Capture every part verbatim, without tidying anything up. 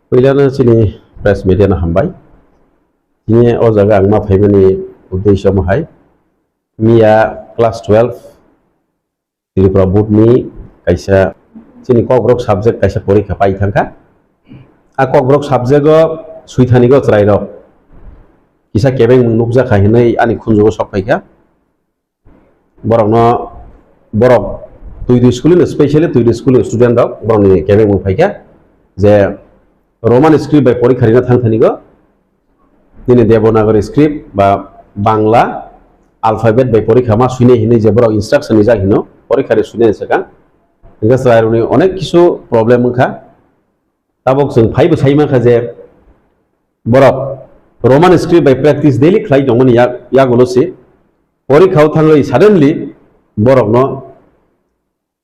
Puilano chini press media no hambai. Tini o jaga ang ma phaimani uddesho mo hai. Miya class twelve Tripura board ni kaisa chini Kokborok subject kaisa porikha pai thangkha. A Kokborok subject o suithani go chwrai rok kisa kebeng mung nukjakha hinwi ani khunjugo sok phaikha. Borokno, borok Tuidu school ni, specially Tuidu school ni student rok borokni kebeng mung phaikha je Roman script bai porikha rina thangthani go nini Devanagari script ba Bangla alphabet bai porikha ma suinai hinwi je borok instruction rijak hino porikha ri suinai swkang. Hingke chwrairokni onek kisu problem wngkha. Tabok chwng phaibo sai mankha je borok Roman script bai practice daily khlai tongmani yak-, yagulo se porikha o thangwi suddenly borokno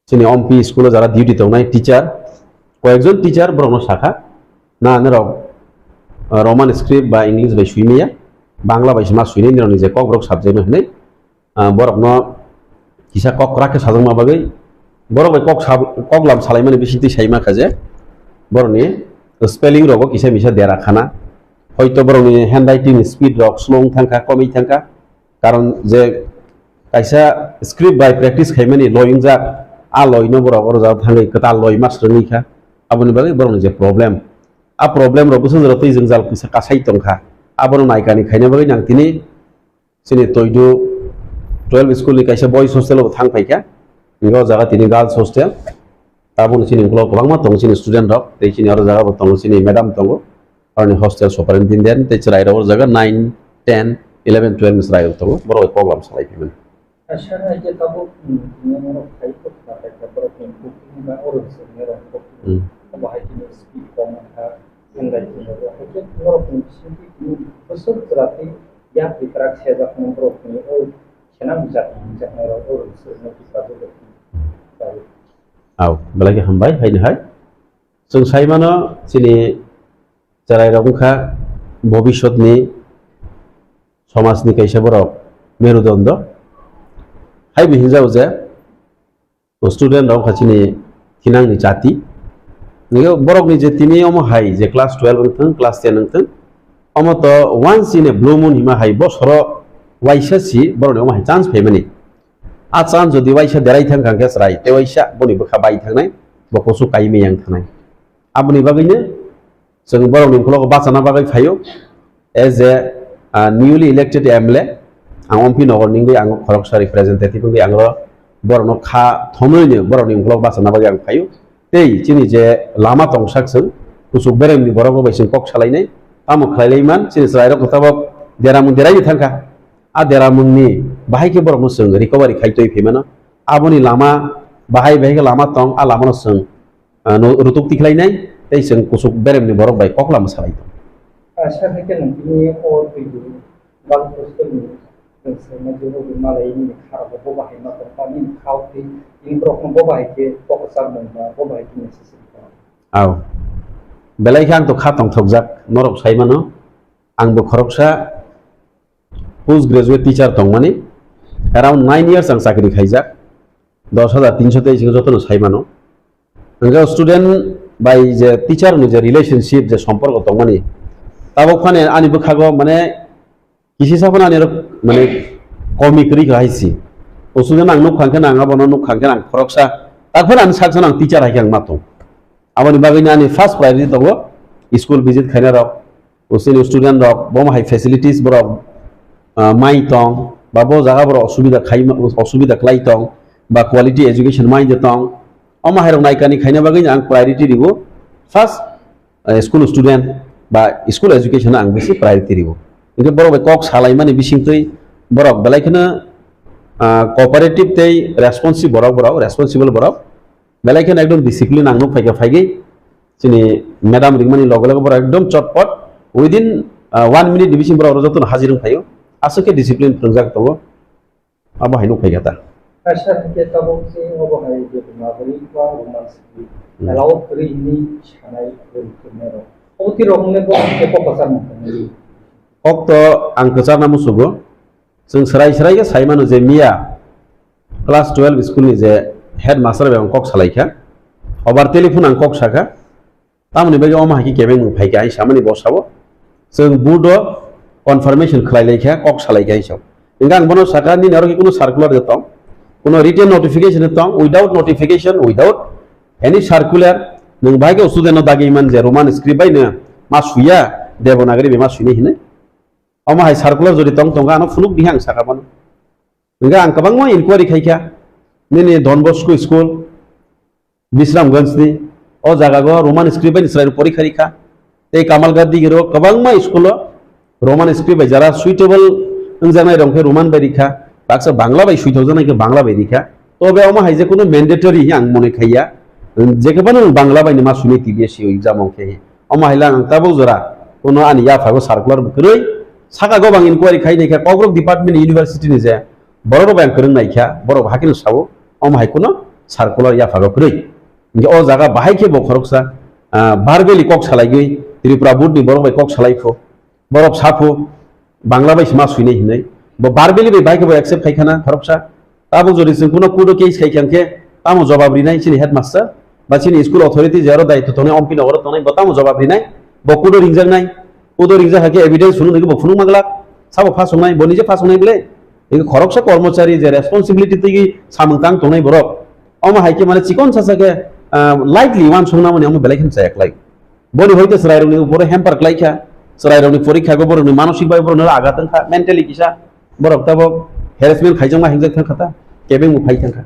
chini ompi school o jara duty tongnai teacher, koyekjon teacher borokno sakha, "Na, norok, ah, Roman script ba English bai sui maya, Bangla bai se ma suinai nirokni je Kokborok subject no hinwi." Ah, borokno kisa kok kwrak khe sajakma bagwi borok bai kok sab-, kok lam salaimani bisingtwi sai mankha je borokni spelling rogo kisa misa dera khana, hoito borokni handwriting speed rok slow wng thangkha, komwi thangkha, karon je kaisa script bai practice khaimani loi wngjak, a loi no borok oro jaga thangwi kwtal loi ma swrwngwi kha, aboni bagwi borokni je problem, a problem rok bwswk jora twi jwngjal kisa kasai tongkha, abono naikani khaina bagwi nang tini Chini Toidu twelve school ni kaisa boys hostel o thang phaikha. Hingke o jaga tini girls hostel. Tabukni chini ukulok kwbangma tongo chini student rok. Tei chini oro jaga bo tongo chini madam tongo. Aroni hostel superintendent tei chwrai rok o jaga nine, ten, eleven, twelve ni chwrai rok tongo. Borok bai program salai phimani. Asa hai khe tabuk, hmm, tini borok khai kok ba khai kok borok ni booking ba oro se ni rok kok. Hmm. Obo hai tini speed kom kha, handwriting rok hai khe borok ni bisingtwi tini bwswk chwra twi yak bitrak sejak nang borok ni o Senang bijak, bijaknairok o rwngthwrwngno kiphilwi rwkha. Au, belai khe hambai, haino hai. Chwng sai mano, chini chwrairok wngkha bobiswtni somajni kaisa borok merudondo. Hai bo hinjao je, student rok wngkha chini thinangni jati. Nini borokni je tini omo hai je class twelve wngthwng, class ten wngthwng, omo to once in a blue moon hima hai bosoro waisa si borokni omo hai chance phaimani. A chance jodi waisa derai thang kha khe chwrai, tei waisa boni bwkha bai thangnai, bo kuchuk kaimwi yang thangnai. Aboni bagwino chwng borokni ukologo bachana bagwi phaio. As a, ah, newly elected M L A, ang Ompi Nogor ni wngwi ang khoroksa representative wngwi ang oro borokno kha thomwino borokni ukolog bachana bagwi ang phaio. Tei chini je lama tongsak chwng kuchuk beremni borok bai chwng kok salainai, tamo khlailai man, chini chwrairok tabok deramung deraini thangkha. A deramungni bahai khe borokno chwng recovery khai twi phaimano. Aboni lama bahai bahai khe lama tong, a lamano chwng ah, no, rutuk tikhlainai, tei chwng kuchuk beremni borok bai kok lama salai tong. Ah, sir, hai khe nwng tini o twi bwrwi bang hostel ni nwng saima je bo malai nini kha rok bo bahai ma tong kha, nini kha o twi tini borok no bo bahai khe kok kwchar mung ma, bo bahai khe message rw kha. Au. Belai khe ang to kha tongthokjak, norok sai mano, ang bo khoroksa post graduate teacher tongmani, around nine years ang chakri khaijak, dos hajar tinso tei sing jotono sai mano. Hingke student bai je teacher ni je relationship je somporko tongmani, tabok phano ani bwkhago mane kisisa phano ani rok mane komi kwrwi kha hai si. O student ang nukha hingke ang abono nukha hingke ang khoroksa, tak phano ani saksa ang teacher hai khe ang ma tong. Aboni bagwi ani first priority tongo school visit khaina rok, Usini student rok bo hai facilities borok, ah, mai tong, ba bo jaga borok osubida khai, osubida khlai tong, ba quality education mai de tong, omo hai rok naikani khaina bagwi ang priority ribo. First, eh, school student ba school education ang bisi priority ribo. Hingke borok bai kok salaimani bisingtwi borok belai kheno, ah, cooperative tei responsive borok, borok responsible borok. Belai kheno ekdom discipline ang nuk phaikha phaigwi. Chini madam ringmani loge loge borok ekdom chotpot. Within, ah, one minute ni bising borok oro jotono hajir wng phaio. Aswk khe discipline phwrwngjak tongo. Abo hai nuk phaikha ta. Kaisa hwnkhe tabuk se obo hai je Dimagari ba Roman script Hmm. allow kwrwi hwnwi sanai kwrwi kwrwinairok. Obo twi rok hwnle bo hwnkhe kok kwchar mung tongmani. Kok to ang kwcharna musugo. Chwng swrai swrai khe sai mano je miya class twelve school ni je headmaster bai ang kok salai kha, obar telephone ang kok sa kha, Tamoni bagwi omo hai khe kebeng phai kha, hai samani bo sabo. Chwng board o confirmation khlai lai kha, kok salai kha hai sabo. Hingkhe ang bono saka, nini aro khe kuno circular de tong, kuno written notification de tong, without notification, without any circular, nwng bahai khe student no dagi man je Roman script bai no ma suya, Devanagari bai ma suinai hinwi. Omo hai circular jodi tong tongo, ano phunuk diha ang saka bono. Hingkhe ang kwbangma inquiry khai kha, nini Don Bosco school, Bisramganj ni, o jaga go Roman script bai ni chwrai rok porikha rikha. Tei Kamalghat digi ro kwbangma school o Roman script bai jara suitable wngjaknai rok khe Roman bai rikha, baksa Bangla bai suitokjaknai khe Bangla bai rikha. Tobe omo hai je kuno mandatory hi ang mone khaiya, je khe phano Bangla bai ni ma suni T B S C o exam o khe hi. Omo hai lang ang tabuk jora kuno ani yapha go circular bo kwrwi, saka go bang inquiry khai nai kha Kokborok department ni university ni je borok rok bai ang kwrwng nai kha, borok hakhe no sao, omo hai kuno circular yapha go kwrwi. Hingkhe o jaga bahai khe bo khoroksa, ah, verbally kok salaigwi Tripura board ni borok bai kok salai pho, borok sa pho, Bangla bai se ma suinai hinwi. Bo verbally bai bahai khe bo accept khai khana khoroksa. Tabuk jodi chwng kuno court o case khai kha hingkhe tamo jobab rinai chini headmaster ba chini school authority je aro daitw tongnai, ompi nogoro tongnai, bo tamo jobab rinai, bo court o ringjaknai, court o ringjak hai khe evidence phunuk nai khe bo phunuk manglak, sabo phasongnai, bo nije phasongnai bole. Ego khoroksa kormochari je responsibility twi samung tang tongnai borok, omo hai khe mane chikon sasa khe, ah, lightly uansukna mani omo belai khe chaya klai. Boni hoite chwrairokni upore hamper klai kha, chwrairokni porikha go borokni manosik bai borokno agat wng kha, mentally kisa borok tabok harassment khaijakma hingjak thang kha ta, kebeng bo phai thang kha.